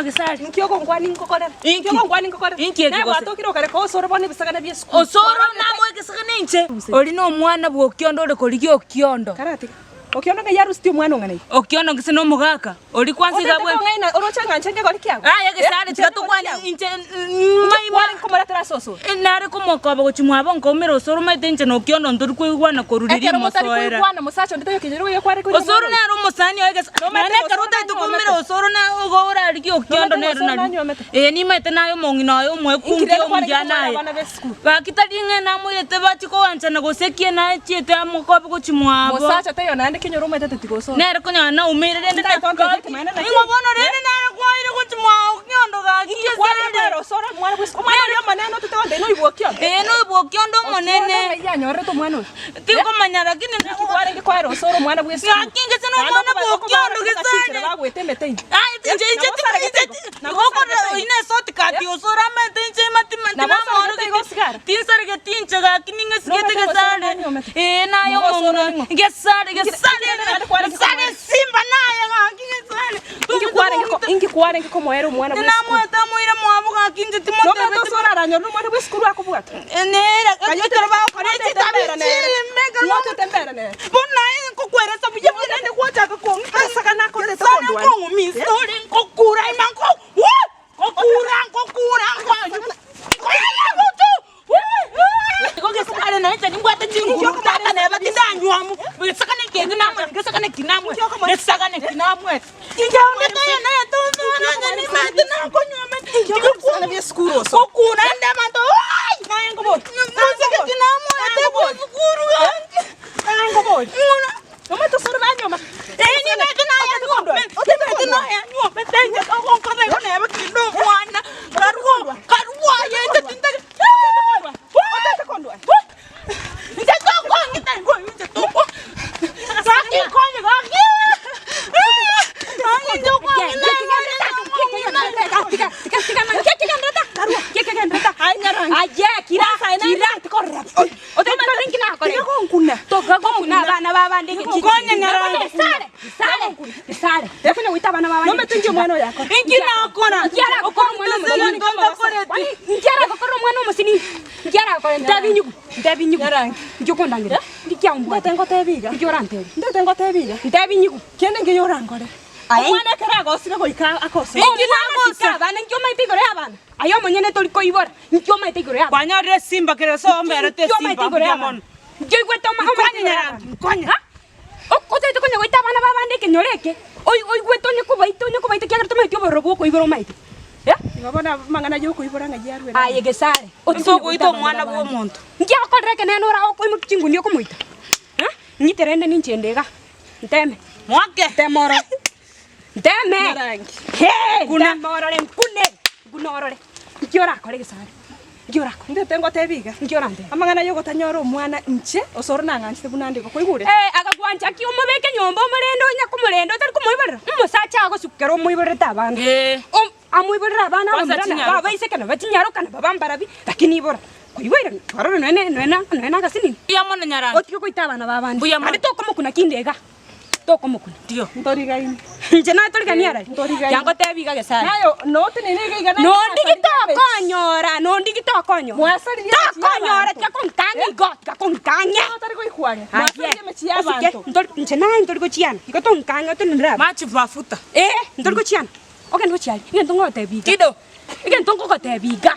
mono Gesare. Inki ogonkwania nkokorera? Inki? Inki ogonkwania nkokorera? Inki eke gose? Nagwatokire okare koa osoro bono ebisagane bie esukuru. Osoro namoe egesagane inche. Oria nomwana bw'Okiondo ore korigia Okiondo. Karatiga. Okiondo ng'ai arusitie omwana ong'ana iga? Okiondo gose nomogaka oria kwanza iga Otete bwe. kong'aina oroche ng'a inche nkegori kiago? Aye Gesare Eh, tiga inche nkegori tokwane kiago? inche Inche ng'ai kware nkomoretera ase osoro. Nare komokoba gochia mwabo nkaumera osoro omanyete inche na Okiondo ntori koigwana korwa riria Ekero motari mosoera. koigwana mosacha onde taiyo kenyoro goika kware koira Osoro omwana oyo. nere omosani oye gesa Nomanyete nonya ekero osoro otaete koumera nanywomete. osoro na igo orarigie Okiondo Nomanyete nere osoro nari nanywomete. ee nimaete naye omong'ina oye Inki omoekungi rende kwarenge omuya komoera naye. abana b'esukuru? Gaki tari ng'a namoirete bachie koanchana gose ki nachiete amokobe gochia mwabo. Mosacha taiyo naende kenyoro omanyete tiga osoro. Nere konyora naumeire rende Ntaete ontebie ekemanyererio naki. Ning'o bono rende nere kwaire gochia mwao Okiondo gaki Inki kwarenge Gesare. koera osoro omwana bw'esukuru? Omwana oria omonene otete gontebia noibwe Okiondo? Ee noibwe Okiondo Okiondo omonene. ng'ai anyorerete omwana oyo? Tinkomanya lakini Inki kwarenge koera osoro omwana bw'esukuru? Gaki inche nomwana bwa Okiondo Gesare. Bagoeta emete ime. Aye inche inche Nabo osaregete igo? Nabo Gokora osaregete igo? oine eshortcut osore amaete inche imati Nabo osaregete igo tinamorogete osigara? tinsaregeti inche gaki ning'esigete Nomanyete gose Gesare nanyuomete? ee naye Nigo osoro omong'ina ning'o? Gesare Gesare Inki rende kwarenge Gesare komoera? esimba naye gaki Gesare Inki kwarenge ko- inki kwarenge komoera omwana bw'esukuru? Tinamwete amoire mwabo gaki inche Nomanyete timotebeti osoro aranyore nomwana bw'esukuru akobwata? nere ekero bagokora chitabi chimbe ekero Ng'otete mbera nere. Bono aye nkokweresa buya buya naende gwochaka kong'ita Asakana akorete Gesare kondwania. nkong'umisa ore nkokura ima nko Woo! Nkokura nkokura Igo Gesare naye inche nimbwate chinguru tata neba tindanywamu gesakane kende namwete gesakane ki namwete gesakane ki namwete inche onde taiyo naye tonyora onye nimanyete nakonywomete Gokura ande abanto ooi! Moseke ki namwete bw'esukuru gaki Ee nimanyete naye nywomete nimanyete naye nywomete inche togonkora igo neba kinde omwana karwo karwo aye inche tintari Inche tokong'ita igo inche toko gaki nkonye gaki gaki inche okong'ita Inki nakora? Omwana ekero agosire goika akosore. Inki nagosa? Aye omonyene tori koibora, inki omaete igoro y'abanto? Kwanyorire esimba kere ase omberete Inki omaete esimba igoro mbuya y'abanto? mono. Inki oigwete oma- Nkonye omaete igoro Nyarangi, y'abanto? nkonye. Ha? Ok- Otagete konya goita abana b'abande ekenyoro eke, oi- oigwete onye kobaita onye kobaita ekiagera tomaeti obororo bwa okoibora omaete. Eh? Igo bono amang'ana y'okoibora ng'ai arwere Aye Gesare, otige Ase konya ogoita goita abana omwana bwa b'abande. omonto. Inki agokorera ekenene ora okoimokia chinguni okomoita? Eh? Ng'ite rende ninche inde igaa, nteme, Moake. nteme orore. Nteme! Nyarangi. Hee! Nkuna. Nteme orore, nkune! Nkune orore. Nki orakore Gesare? Nki orakore? Ndete ngotebi iga, Nki orantebie? amang'ana y'ogotanyora omwana inche, osoro nang'anchete buna nde igo, kwaigure? Ee, agagwancha ki omobeke nyomba omorende onya komorenda otari komoiborera? Omosacha agosukera omoiborerete abana. Ee. Om- amoiborere abana Kwanza abamura na chinyaroka. babaiseke na bachinyaroka na babambarabi, lakini ibora. Koiboire, twarora nonya nonya nonya nagasinini. Mbuya mono Nyarangi. Otige goita abana b'abande. Mbuya mono. Naende tokomokuna kinde iga. Tokomokuna. Ndio. Ntorigaini. Inche naye torigani arari? Ntorigaini. Tiangotebi iga Gesare. Naye notenene iga iga naye Nondi mwasaririe emechi. gitokonyora, nondi gitokonyora. Mwasaririe emechi Tokonyora y'abanto. tiga kong'ikang'a igo, tiga kong'ikang'a. Notari goikwania. Aye, Mwasaririe emechi osike, y'abanto. ntori inche naye ntori gochiana, igo tong'ikang'a otenenere abwo. Machi mafuta. Eh, ntori gochiana, ogende gochia aria, egento ngogotebi iga. Kido. Egento ngogotebi iga,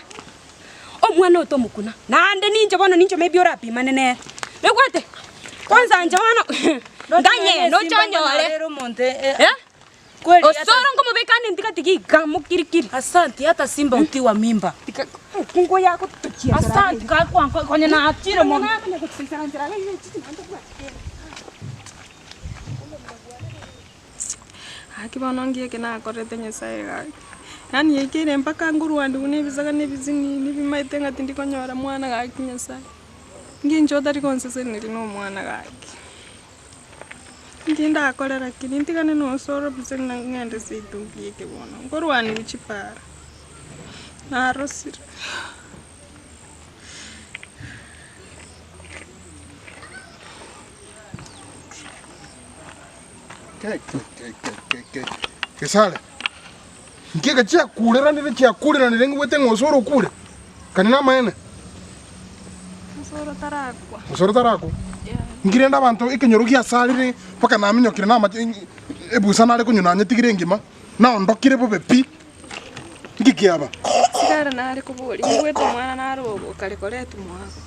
omwana oyo tomokuna, naende ninche bono ninche maybe orapimane nere, oigwete? Kwanza inche bono, nganye noche onyore, eh, osoro nkomobeka ande ntigatiga iga mokirikiri. Asanti hata simba utiwa mimba. Tika kungo yako tochiesera Asanti kakwa konye nachire mono. Gaki bono nki eke nakorete Nyasaye gaki? Yaani yaikeire mpaka ngorwande buna ebisaga na ebisinini bimaete ng'a tindi konyora mwana gaki Nyasaye. Nki inche otari gonseseneria na omwana gaki? Nki ndakore lakini ntigane na osoro busa ng'a ng'ende seito nki eke bono, nkorwaniwa chipara, narosire. Ke, ke, ke, ke, ke, ke. Gesare. Nki eke chiakureranire chiakureranire ng'igwete ng'a osoro okure? Kani namaene? Osoro tarakwa. Osoro tarakwa? Nki rende abanto ekenyoro giasarire mpaka naminyokire namache ebusa nare konywa nanyetigire engima, naondokire bobe pi. Nki kiaba? Sigara nare koboria, ngigwete omwana nare okare koretwa mwabo,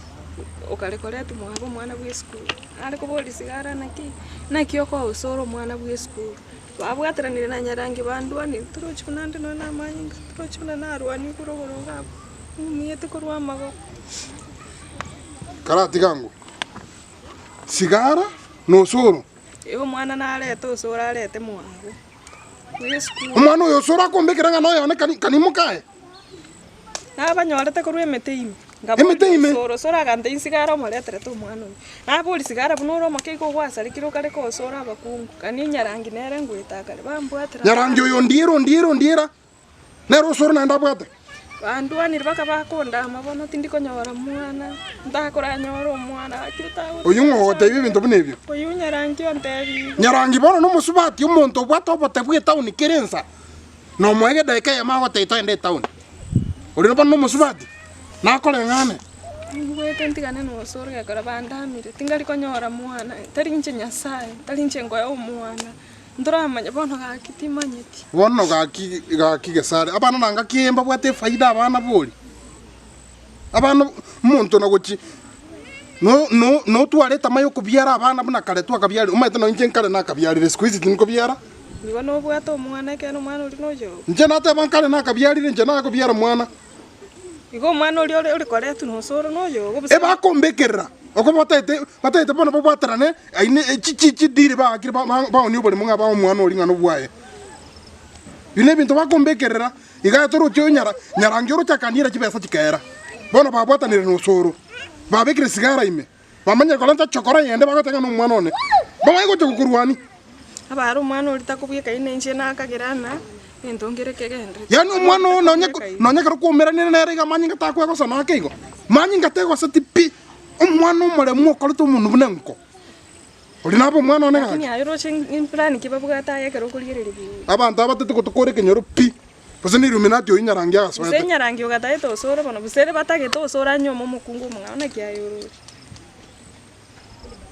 okare koretwa mwabo omwana bwa esukuru. Nare koboria sigara naki, naki okoa osoro omwana bwa esukuru. Babwateranire na nyarangi bandwanie, torochi buna inde nonya na amanyinga, torochi buna narwanie korwa igoro iga abwo, ng'umiete korwa amagoro. Karatiga ng'o? Sigara na osoro. Ee omwana narete osoro arete mwabo, bwa esukuru. Omwana oyo osoro akombekera ng'a noyone kani kani mokaye. Nabanyorete korwa emete ime, Emete nkaboria ime? osoro, osoro agantebia nsigare omoreterete omwana oyo. Naboria sigara buna ore omoke igo gwasarekire okare kosora abakungu, kani nyarangi nere ngoeta akare, bambwatera Nyarangi oyo ondiera ondiera ondiera, nere osoro naende abwate. Bandwanire baka bakondama bono tindi konyora mwana, ntakoranyore omwana gaki otagotiga Oyio ng'o ogotebia ebinto buna ebio? Oyio nyarangi ontebirie igo. Nyarangi bono nomosubati omonto obwate obote bw'etaoni kera ensa. Nomoe egedaeka eyemo agotebia togende etaoni. Oria bono nomosubati, nakoreng'ane. Nimbwete ntigane nosoro gekora bandamire, tingari konyora mwana, tari inche Nyasaye, tari inche nkoe omwana, ntoramanya bono gaki timanyeti. Bono gaki gaki gesare, abana nanga ki mbabwate efaida abana bori? Abana omonto nagochi no no notware etama yokobiara abana buna kare twakabiarire, omanyete nonye inche nkare nakabiarire siku hizi tinkobiara. Nigo nobwate omwana ekeene omwana oria noyo oo. Inche nateba nkare nakabiarire inche nakobiara mwana. Igo omwana oria ore koretwa nosoro noyo oo gose. Ebakombekerera oko bataete bataete bono babwaterane aine chi chi chidiri baakire ba ba baonie oboremo ng'a bae omwana oria ng'a nobwaye. Ebi nebinto bakombekerera. Iga toroche oyo nyara nyarangi oroche akaniera chibesa chikaera. Bono babwatanire nosoro, babekire sigara ime, bamanyire korenta chokora eyende bagoteba ng'a nomwana one. Bamanye gocha gokorwania. Abare omwana oria takobwekaine inche nakagera ng'a egento nkere kegenderete. Yaani omwana oo nonye nonye ekero kwaumeranire nere iga amanyinga takwegosa nake igo? Manyinga tegoseti pi! Omwana omoremu okorete omonwe buna enko. Oria nabe omwana one Lakini gaki. aye oroche plan ki babwate aye ekero okorigereria buya. Abanto aba batete gotokora ekenyoro pi, gose ne Illuminati oyio Nyarangi Gose agasoete. Nyarangi ogatagete osore bono, gose ere batagete osore anyuome omokungu omong'ao naki aye oroche.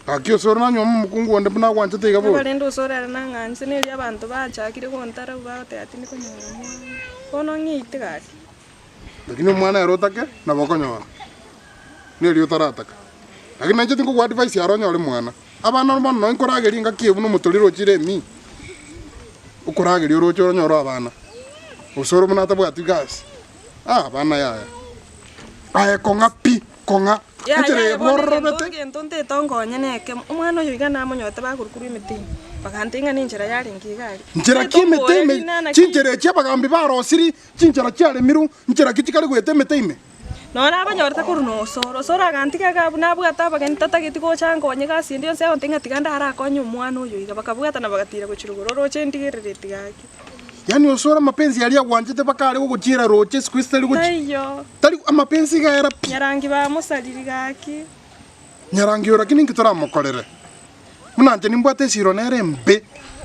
Gaki osore nanyuome omokungu onde buna agwanchete iga bori. Korende osore ere nang'anche neri abanto bachakire gontarau bagoteba tindi konyora mwana. Bono ng'eite gaki. Lakini omwana ere otake nabo okonyora, neri otarataka. Lakini nainche tinkogoa advice aro onyore mwana. Abana bono nonye nkorageria engaki eye buna omotoriro ochire emi, okorageria oroche onyore abana, gose ore buna atabwati gasi, ah abana yaya. Aye kong'a pi, kong'a, Yaya enchera eye aye bono egento bwororobete. egento ntaete onkonye nekemo, omwana oyo iga namonyorete bakorwa emete ime, bagantebia ng'a nenchera yarenge iga aria. Nchera Ntaete ki emete omboria ime, rinana ki? chinchera echi abagambi barosirie, Chinchera chiaremirwe, nchera ki chikare goeta emete ime? Nonya nabanyorete korwa nosoro, osoro agantiga iga abwo nabwate abageni tatageti gocha ankonye gasi ende yonsi agontebia ng'a tiga ndarakonye omwana oyo iga, bakabwatana bagatira gochia rogoro oroche ndigerereti gaki. Yaani osoro amapenzi aria agwanchete mpaka are gogochiera roche siku hizi tari gochi Taiyo. tari amapenzi iga era pi. Nyarangi bamosariri gaki. Nyarangi oyo lakini inki toramokorere? Buna inche nimbwate esiro nere embe.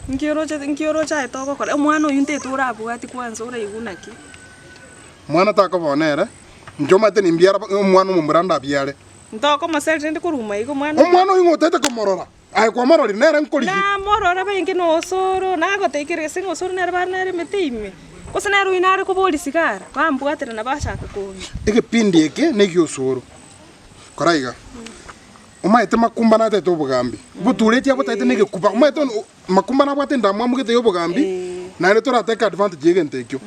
Nki oroche nki oroche aye togokora? Omwana oyio ntaete orabwati kwanza oraigwe naki? Omwana takoba nere, inche omanyete nimbiara omwana omomura ndabiare. Ntokomoseri rende korwa maiga omwana oyio. Omwana oyio ng'otaete komorora, aye kwamororire nere nkorigia. Namorora bainge na osoro, nagoteikera gese ng'a osoro nere bare nere emete ime, gose nere oyio nare koboria sigara, bambwaterana bachaka kong'ia. Egepindi eke negi'osoro. Kora iga. Omanyete makumba natete obogambi, obotureti abotaete negekuba, omanyete o- makumba nabwate endamwamu gete y'obogambi, naende toratake advantage y'egento ekio.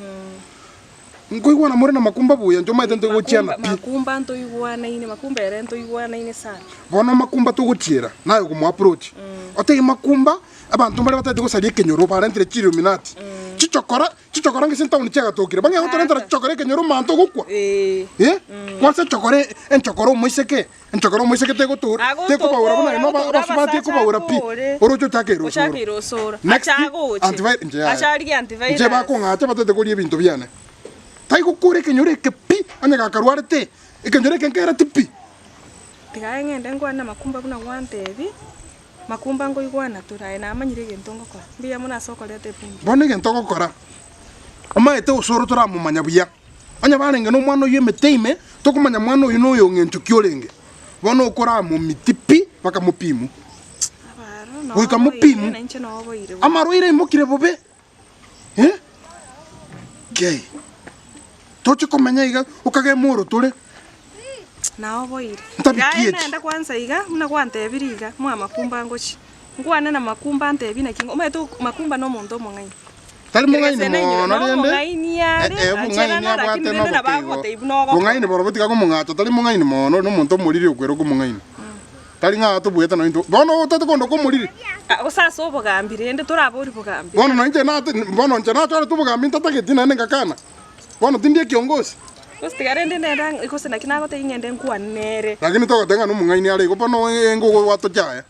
Nkoigwana more na makumba buya, inche omanyete ntogochiana pi. Makumba ntoigwanaine, makumba ere ntoigwanaine sana. Bono makumba togochiera, naye okomo approach, otebie makumba, abanto mbare batagete gosaria ekenyoro barentire chiluminati, chichokora. Chichokora ng'ise entaoni chiagatokire, bang'ea gotorentera chichokora ekenyoro omonto ogokwa. Eh. Eh? Kwansa echokora enchokora omoiseke, enchokora omoiseke tegotora tekobaura buna inwe Agotoora abasubati abasacha ekobaura pi. akore. Oroche ochake erosoro. Ochake erosoro. Next, Achagoche. antivirus inche yaya. Acharigie antivirus. Inche bakong'acha batete koria ebinto biane. Taigokora ekenyoro eke pi, onye gakarwarete, ekenyoro eke nkereti pi. Tiga aye ng'ende nkwane na makumba buna gwantebi. Makumba nkoigwana tore, aye namanyire egento ngokora. Mbuya mono ase okoreta epumbi. Bono egento ogokora, Omanyete osoro toramomanya buya. Onye barenge nomwana oyio emete ime, tokomanya mwana oyio noyo ng'encho ki orenge. Bono okoramomiti pi mpaka mopimu. Goika mopimu. Amarwaire aimokire bobe. Eh? Kei. Toche komenya iga okage moro tore. Naoboire. Ntabiki Yaye eki. naende kwanza iga, buna gwantebirie iga, mwa makumba ngochia. Nkwane na makumba antebie naki, omanyete makumba na omonto omong'aini. Tari mong'aini mono rende, Omong'aini are, eh, obong'aini ancherana abwate lakini rende nabo noboke igo. agotebia buna ogokora. Bong'aini borobwo tiga komong'acha, tari mong'aini mono, nomonto omoriri okwera okomong'aina. Tari ng'a tobuete nonya intwe, bono otete kondoka omoriri. Ah, gose ase obogambi rende, torabori bogambi. Bono nonya inche nate, bono inche nachorete obogambi ntatageti naende ngakana. Bono tindi ekiongosi. Gose tiga rende nere ang- gose naki nagotebia ng'ende nkwane nere. Lakini togoteba ng'a nomong'aini are igo, bono engo gwatochaya.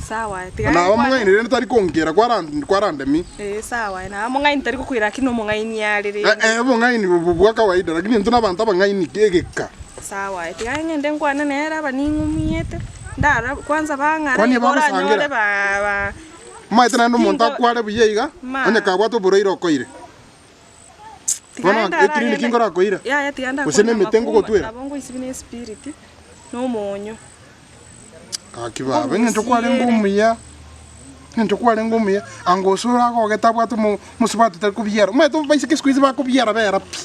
Sawa aye, tiga Naba nkwane. omong'aini rende tari konkera kwaran- kwarandemi. Ee, sawa aye, naba omong'aini tari gokoira lakini nomong'aini are Eh, rende. eh, obong'aini obo bwa kawaida lakini intwe nabanto abang'aini egeka. Sawa aye, tiga ng'ende nkwane nere aba ning'umiete, ndara kwanza bang'are Kwani igo oranyore bagosangira? ba ba Omanyete naende omonto Tingo- akware buya iga, Ma. onye kabwate oborwaire okoire. Tiga Bono ndara eclinic ng'ende- nkorakoira? Yaya tiga Gose ndakwane nemete makumba, ngogotwera? nabo ngoisibi na espiriti, na omonyo. Gaki baba, eng'encho kwarenge omuya, eng'encho kwarenge omuya, anga ase oragogete abwate omo omosubati otari kobiara, omanyete abaiseke siku hizi bakobiara bera pi,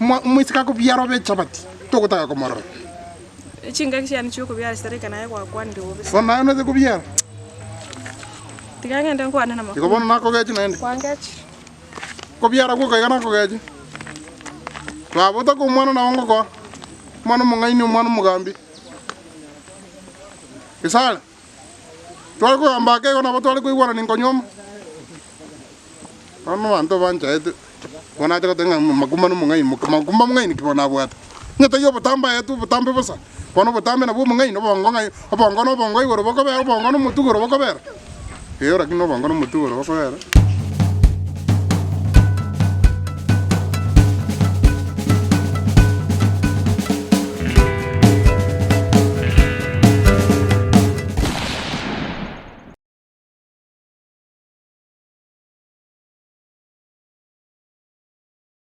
omwa omoiseke akobiara obe echabati, togotaka komorora. Chingaki chiane chiokobiara chitareka naye gwakwanire bobe Bono naye noete kobiara, Tiga ng'ende nkwane na igo makumba. bono nakogechi naende. Kwangechire. Kobiara gwoka iga nakogechi. Baba otake omwana nabo ngokoa, omwana omong'aini omwana omogambi. Gesare, tware kogamba ake igo nabo tware koigwana ninkonyuoma. Bono abanto banchaete, bono nacha goteba ng'a makumba nomong'aini, makumba mong'aini ki bono abwate? Onye taiyo obotambe aetwe obotambe bosa, bono obotambe nabwo omong'aini, obongo ng'ai obongo na obongo igoro bokobera, obongo na omotwe igoro bokobera, eeh lakini obongo na omotwe igoro bokobera.